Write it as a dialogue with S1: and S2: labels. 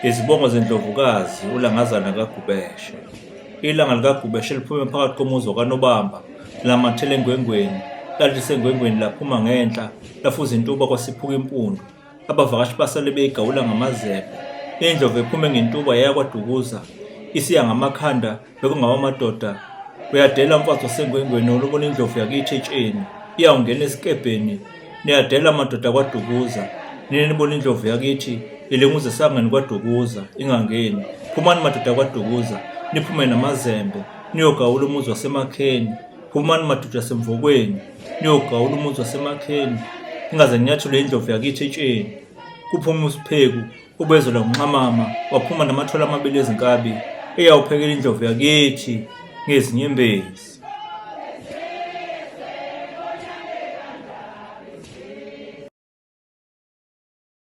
S1: Izibongo zeNdlovukazi uLangazana kaGubeshe. Ilanga likaGubeshe liphume phakathi komuzi wakwaNobamba, lamathela eNgwengweni, lathi lisengwengweni laphuma ngenhla, lafuza intuba kwasiphuka impundu. Abavakashi basale beyigawula ngamazebe. Indlovu ephume ngentuba yaya kwaDukuza, isiya ngamakhanda bekungawamadoda. Uyadela mfazi wasengwengweni olubona indlovu yakithi etsheni, iyawungena esikebheni. Niyadela madoda kwaDukuza, nina nibona indlovu yakithi ilinguza esangweni kwaDukuza, ingangeni. Phumani madoda kwaDukuza, niphume namazembe, niyogawula umuzi wasemakheni. Phumani madoda asemvokweni, niyogawula umuzi wasemakheni. Ingaze ninyathelwe indlovu yakithi etsheni. Kuphuma uSipheku, ubezola ngunxamama, waphuma namathole amabili ezinkabi, eyawuphekela indlovu yakithi ngezinyembezi.